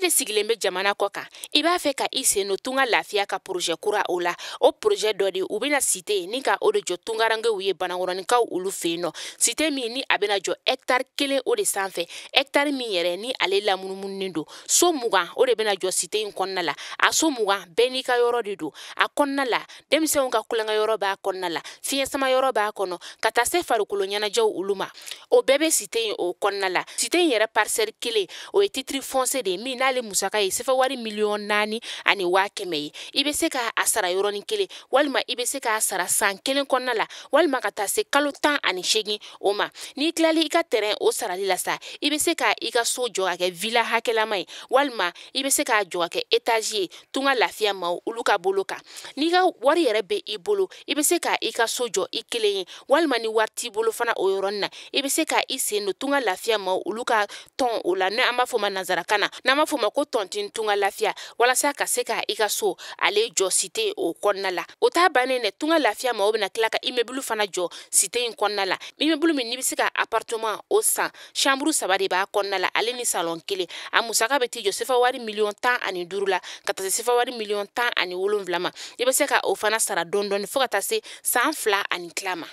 de sigilen bɛ jamana kɔ kan, i b'a fɛ ka i sen don Tunga Lafiya ka projet kura o la. O projet dɔ de u bɛna cité ni ka o de jɔ tungarankew ye Banakɔrɔnikaw olu fɛ yen nɔ. Cité min ni a bɛna jɔ hectare 1 o de sanfɛ, hectare min yɛrɛ ni ale lamunumununen don. So 20 o de bɛna jɔ cité in kɔnɔna la. A so 20 bɛɛ n'i ka yɔrɔ de don. A kɔnɔna la, denmisɛnw ka kulonkɛ yɔrɔ b'a kɔnɔna la, fiɲɛ sama yɔrɔ b'a kɔnɔ, ka taa se farikolo ɲɛnajɛw olu ma. O bɛɛ bɛ cité in o kɔnɔna la. Cité in yɛrɛ parcelle 1 o ye titre foncier de ye min n'ale musaka ye sefa wari 4,1 million ye. I bɛ se k'a sara yɔrɔnin kelen, walima i bɛ se k'a sara san 1 kɔnɔna la, walima ka taa se kalo 18 o ma. N'i tilali i ka terrain o sarali la sa, i bɛ se ka i ka so jɔ ka kɛ villa hakɛlama ye, walima i bɛ se k'a jɔ ka kɛ étage ye Tunga Lafiya maaw olu ka bolo kan. N'i ka wari yɛrɛ bɛ i bolo, i bɛ se ka i ka so jɔ i kelen ye, walima ni wari t'i bolo fana o yɔrɔnin na, i bɛ se ka i sen don Tunga Lafiya maaw olu ka tɔn o la, n'an b'a fɔ o ma nanzarakan na, n'an b'a fɔ o ma ko tontine Tunga Lafiya, walasa ka se ka i ka so ale jɔ cité o kɔnɔna la. O t'a bannen dɛ, Tunga Lafiya maaw bɛna tila ka immeuble fana jɔ cité in kɔnɔna la. Immeuble min n'i bɛ se ka appartement o san, chambre 3 de b'a kɔnɔna la, ale ni salon 1. A musaka bɛ t'i jɔ sefa wari 15 million la, ka taa se sefa wari 17 million ma. I bɛ se ka o fana sara dɔɔni dɔɔni fo ka taa se san 2 ani tila ma.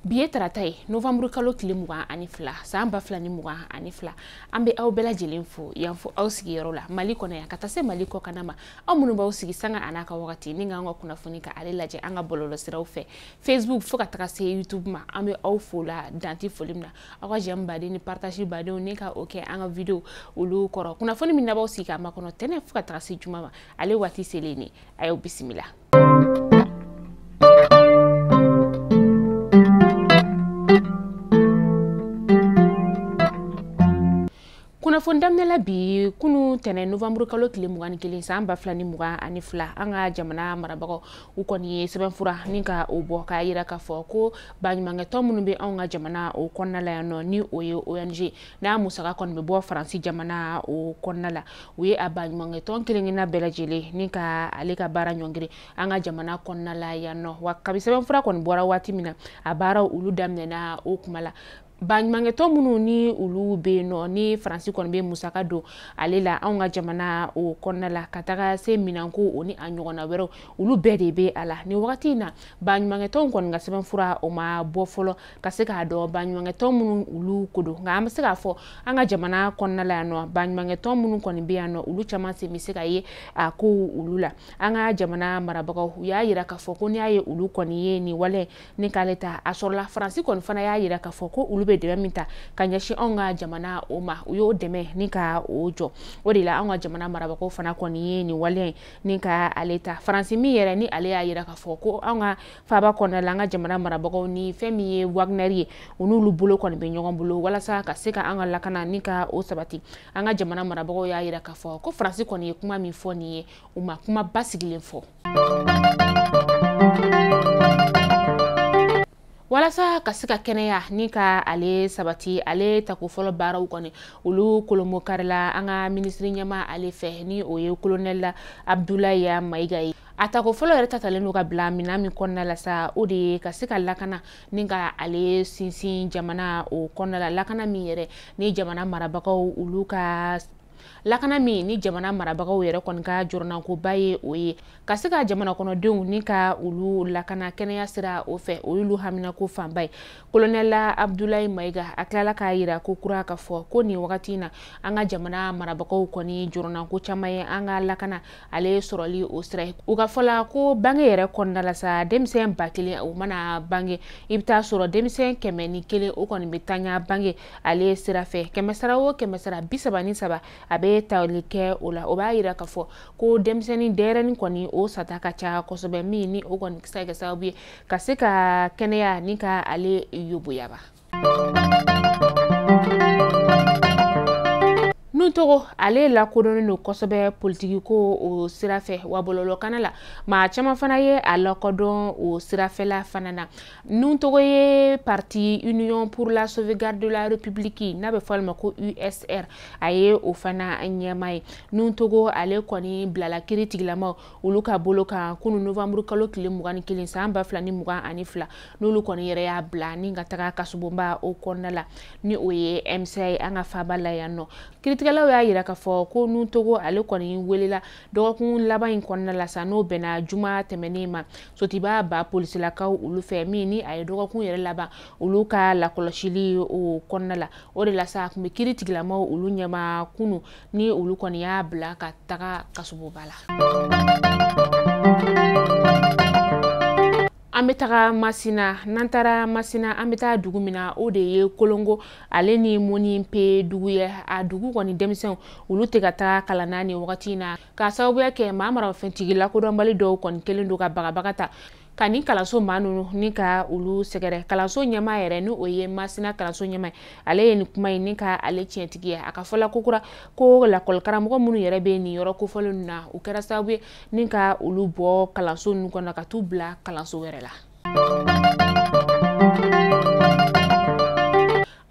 Bi ye tarata ye, novembre kalo tile 22, san 2022. An bɛ aw bɛɛ lajɛlen fo yan fo aw sigiyɔrɔ la Mali kɔnɔ yan ka taa se Mali kɔkanna ma. Aw minnu b'aw sigi sanga a n'a ka wagati ni k'an ka kunnafoni ka ale lajɛ an ka bɔlɔlɔsiraw fɛ, Facebook fo ka taga se YouTube ma, an bɛ aw fo la danti foli min na. Aw ka j'aime baden ni partage badenw ni ka o kɛ an ka video olu kɔrɔ. Kunnafoni min n'aw sigi k'a makɔnɔ tɛnɛ fo ka taga se juma ma, ale waati selen ne, a y'aw bisimila. Kunnafoni daminɛ la bi kunu tɛnɛ novembre kalo tile 21, san 2022, an ka jamana marabagaw u kɔni ye sɛbɛnfura ni ka o bɔ k'a yira k'a fɔ ko baɲumankɛtɔn minnu bɛ anw ka jamana o kɔnɔna la yan nɔ, ni o ye ONG n'a musaka kɔni bɛ bɔ Faransi jamana o kɔnɔna la, u ye a baɲumankɛtɔn kelen-kelenna bɛɛ lajɛlen ni ka ale ka baara ɲɔngiri an ka jamana kɔnɔna la yan nɔ. Wa kabi sɛbɛnfura kɔni bɔra waati min na, a baaraw olu daminɛna o kuma la. Baɲumankɛtɔn minnu ni olu bɛ yen nɔ, ni Faransi kɔni bɛ musaka don ale la anw ka jamana o kɔnɔna la, ka taga se minɛnko o ni a ɲɔgɔnna wɛrɛw, olu bɛɛ de bɛ a la nin wagati in na. Baɲumankɛtɔnw kɔni ka sɛbɛnfura o ma bɔ fɔlɔ ka se k'a dɔn baɲumankɛtɔn minnu olu ko don, nka an bɛ se k'a fɔ an ka jamana kɔnɔna la yan nɔ, baɲumankɛtɔn minnu kɔni bɛ yan nɔ, olu caman sen bɛ se ka ye a kow olu la. An ka jamana marabagaw u y'a yira k'a fɔ ko n'i y'a ye olu kɔni ye nin wale ni k'ale ta, a sɔrɔla Faransi kɔni fana y'a yira k'a fɔ ko olu bɛ dɛmɛ min ta ka ɲɛsin anw ka jamana o ma, u y'o dɛmɛ ni ka o jɔ. O de la anw ka jamana marabagaw fana kɔni ye nin wale ni ka ale ta. Faransi min yɛrɛ ni ale y'a yira k'a fɔ ko anw ka faaba kɔnɔna la, an ka jamana marabagaw ni fɛn min ye Wagner ye, u n'olu bolo kɔni bɛ ɲɔgɔn bolo walasa ka se ka an ka lakana ni ka o sabati. An ka jamana marabagaw y'a yira k'a fɔ ko Faransi kɔni ye kuma min fɔ nin ye, u ma kuma basigilen fɔ. Walasa ka se ka kɛnɛya ni ka ale sabati, ale tako fɔlɔ baaraw kɔni olu kolonbo karila an ka minisiri ɲɛma ale fɛ, ni o ye colonel Abdoulaye Mayiga ye. A tako fɔlɔ yɛrɛ tatalen don ka bila minɛn min kɔnɔna la sa, o de ye ka se ka lakana ni ka ale sinsin jamana o kɔnɔna la, lakana min yɛrɛ ni jamana marabagaw olu ka lakana min ni jamana marabagaw yɛrɛ kɔni ka jɔrɔnankoba ye, o ye ka se ka jamana kɔnɔdenw ni ka olu lakana kɛnɛya sira o fɛ, o y'olu haminako fanba ye. Colonel Abdoulaye Mayiga a tilala k'a yira ko kura k'a fɔ ko nin wagati in na, an ka jamana marabagaw kɔni jɔrɔnanko caman ye an ka lakana ale sɔrɔli o sira ye. U ka fɔ la ko bange yɛrɛ kɔnɔna la sa, denmisɛn 1000 o mana bange, i bɛ taa sɔrɔ denmisɛn 101 o kɔni bɛ tanya bange ale sira fɛ. Kɛmɛ sara o kɛmɛ sara, 33 a bɛ tali kɛ o la. O b'a yira k'a fɔ ko denmisɛnnin denyɛrɛnin kɔni o sata ka ca kosɛbɛ, min ni o kɔni bɛ se ka kɛ sababu ye ka se ka kɛnɛya ni ka ale yoboyaba. Nuhu Togo ale lakodɔnnen don kosɛbɛ politiki ko o sira fɛ, wa bɔlɔlɔkana la maa caman fana ye a lakodɔn o sirafɛla fana na. Nuhu Togo ye parti Union pour la sauvegarde de la République, n'a bɛ fɔ ale ma ko USR, a ye o fana ɲɛmaa ye. Nuhu Togo ale kɔni bilala kiiri tigilamaw olu ka bolo kan kunu novembre kalo tile 21 san 2022, n'olu kɔni yɛrɛ y'a bila ni ka taga kasobonba o kɔnɔna la, ni o ye MCA ye an ka faaba la yan nɔ. Kiiritigɛlaw y'a yira k'a fɔ ko Nuhu Togo ale kɔni welela dɔgɔkun laban in kɔnɔna la sa, n'o bɛnna juma tɛmɛnen ma Sotiba ba polisilakaw olu fɛ, min ni a ye dɔgɔkun yɛrɛ laban olu ka lakɔlɔsili o kɔnɔna la. O de la sa a tun bɛ kiiri tigilamaw olu ɲɛma kunu, ni olu kɔni y'a bila ka taga kasobonba la. An bɛ taga Masina. N'an taara Masina, an bɛ taa dugu min na, o de ye Kolongo ale ni Monipe dugu ye. A dugu kɔni denmisɛnw olu tɛ ka taa kalan na nin wagati in na, k'a sababuya kɛ maa marafɛntigi lakodɔnbali dɔw kɔni kɛlen don ka bagabaga ta ka nin kalanso maa ninnu ni ka olu sɛgɛrɛ. Kalanso ɲɛmaa yɛrɛ, ni o ye Masina kalanso ɲɛmaa ye, ale ye nin kuma in ni ka ale tiɲɛtigi ye. A ka fɔla kokura ko lakɔlikaramɔgɔ minnu yɛrɛ bɛ nin yɔrɔ kofɔlen ninnu na, o kɛra sababu ye ni ka olu bɔ kalanso ninnu kɔnɔ ka t'u bila kalanso wɛrɛ la.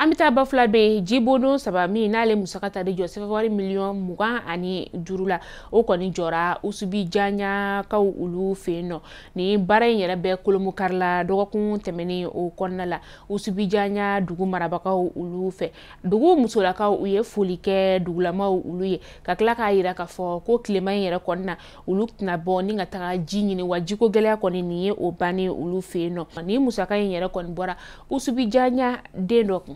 An bɛ taa Bafulabe. Jibondon 3 min n'ale musaka ta de jɔ sɛfɛwari miliyɔn 25 la, o kɔni jɔra Usubi Jaɲakaw olu fɛ yen nɔ. Nin baara in yɛrɛ bɛ kolomukari la dɔgɔkun tɛmɛnen o kɔnɔna la Usubi Jaɲa dugu marabagaw olu fɛ. Dugu musolakaw u ye foli kɛ dugulamaw olu ye, ka tila k'a yira k'a fɔ ko tilema in yɛrɛ kɔni na olu tɛna bɔ ni ka taga ji ɲini, wa jiko gɛlɛya kɔni nin ye o bannen olu fɛ yen nɔ. Nin musaka in yɛrɛ kɔni bɔra Usubi Jaɲa den dɔ kun.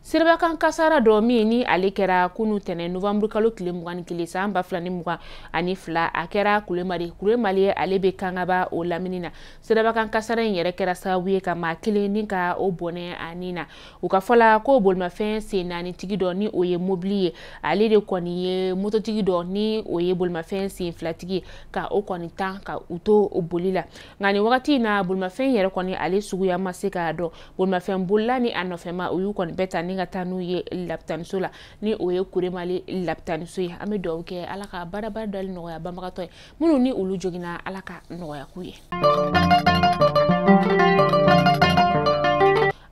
Sirabakan kasara dɔ min ni ale kɛra kunu tɛnɛ novembre kalo tile 21 san 2022, a kɛra Kuremale. Kuremale ale bɛ Kangaba o lamini na. Sirabakan kasara in yɛrɛ kɛra sababu ye ka maa kelen ni ka o bɔnɛ a ni na. U ka fɔ la ko bolimafɛn sen naani tigi dɔ ni o ye mobili ye, ale de kɔni ye mototigi dɔ ni o ye bolimafɛn sen filatigi ye ka o kɔni tan ka u to o boli la. Nka nin wagati in na bolimafɛn yɛrɛ kɔni ale suguya ma se k'a dɔn. Bolimafɛn bolila ni a nɔfɛma u y'u kɔni bɛɛ ta ni ka taa n'u ye lapitaniso la, ni o ye Kuremale lapitaniso ye. An bɛ dugawu kɛ Ala ka baaraba dali nɔgɔya banbagatɔ ye, minnu ni olu joginna Ala ka nɔgɔya k'u ye.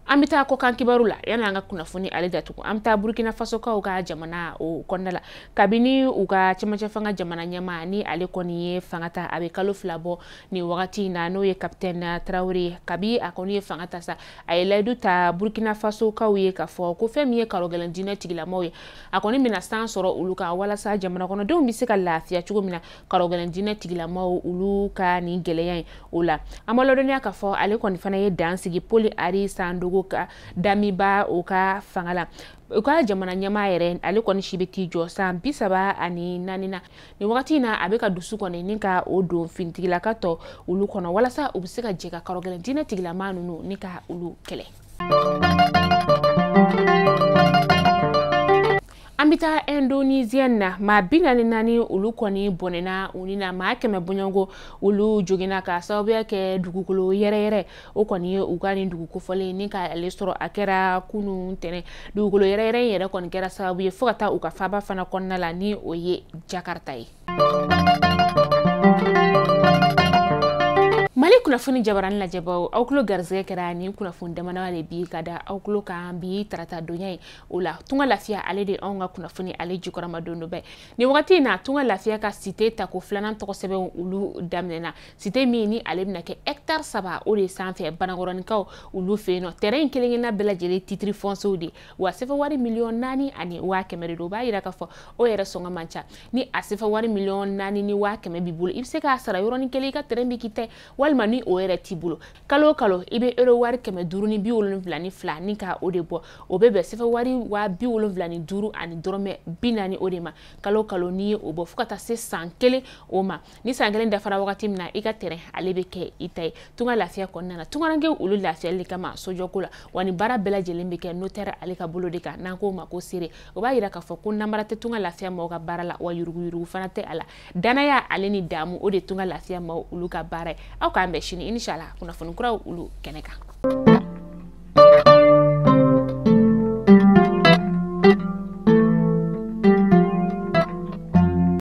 An bɛ taa kɔkan kibaru la yanni an ka kunnafoni ale datugu. An bɛ taa Burkina Faso kaw ka jamana o kɔnɔna la, kabini u ka cɛmancɛ fanga jamana ɲɛmaa ni ale kɔni ye fanga ta, a bɛ kalo 2 bɔ nin wagati in na, n'o ye Capitaine Traoré ye. Kabi a kɔni ye fanga ta sa, a ye layidu ta Burkina Faso kaw ye k'a fɔ ko fɛn min ye karɔgɛlɛn diinɛ tigilamaw ye, a kɔni bɛna san sɔrɔ olu kan walasa jamana kɔnɔdenw bɛ se ka lafiya cogo min na karɔgɛlɛn diinɛ tigilamaw olu ka nin gɛlɛya in o la. An b'a ladɔnniya k'a fɔ ale kɔni fana ye dan sigi Paul Henri Sandaogo ka Damiba o ka fanga la. U ka jamana ɲɛmaa yɛrɛ ale kɔni si bɛ t'i jɔ san 34 na nin wagati in na. A bɛ ka dusu kɔni ni ka o don finitigilaka tɔ olu kɔnɔ walasa u bɛ se ka jɛ ka karɔgɛlɛn diinɛ tigilamaa ninnu ni ka olu kɛlɛ. An bɛ taa Indonésie na, maa 44 olu kɔni bɔnɛna u ni na, maa 100 bɔɲɔgɔnko olu joginna k'a sababuya kɛ dugukolo yɛrɛyɛrɛ o kɔni ye u ka nin dugu kofɔlen ni k'ale sɔrɔ. A kɛra kunun tɛnɛ. Dugukolo yɛrɛyɛrɛ in yɛrɛ kɔni kɛra sababu ye fo ka taa u ka faaba fana kɔnɔna la, ni o ye Jakarta ye. Mali kunnafoni jabarani lajɛbaw, aw tulo garisɛgɛ kɛra nin kunnafoni damadama de bi ka da aw tulo kan bi tarata donya ye. O la Tunga Lafiya ale de anw ka kunnafoni ale jukɔrɔma don dɔ bɛɛ. Nin wagati in na Tunga Lafiya ka cité tako 2nan tɔgɔ sɛbɛnw olu daminɛna. Cité min ni ale bɛna kɛ hectare 3 o de sanfɛ Banakɔrɔnikaw olu fɛ yen nɔ. Terrain in kelen-kelenna bɛɛ lajɛlen titre foncier de, wa sefa wari miliyɔn 4 100 000 de don. O b'a yira k'a fɔ o yɛrɛ sɔngɔ man ca. Ni a sefa wari miliyɔn 4 100 000 b'i bolo, i bɛ se k'a sara yɔrɔnin kelen i ka terrain bɛ k'i ta ye, walima ni o yɛrɛ t'i bolo, kalo o kalo i bɛ euro wari 572 ni ka o de bɔ, o bɛ bɛn sefa wari 75 ani dɔrɔmɛ 40 o de ma kalo o kalo. N'i ye o bɔ fo ka taa se san 1 o ma, ni san 1 dafara wagati min na, i ka terrain ale bɛ kɛ i ta ye. Tunga Lafiya kɔnɔna na, tungarankew olu lafiyali kama sojɔko la, wa nin baara bɛɛ lajɛlen bɛ kɛ notaire ale ka bolo de kan, n'an k'o ma ko seere. O b'a yira k'a fɔ ko namara tɛ Tunga Lafiya maaw ka baara la, wa yuruguyurugu fana tɛ a la. Danaya ale ni damu o de Tunga Lafiya maaw olu ka baara ye. Aw k'an bɛn sini inshallah kunnafoni kuraw olu kɛnɛ kan.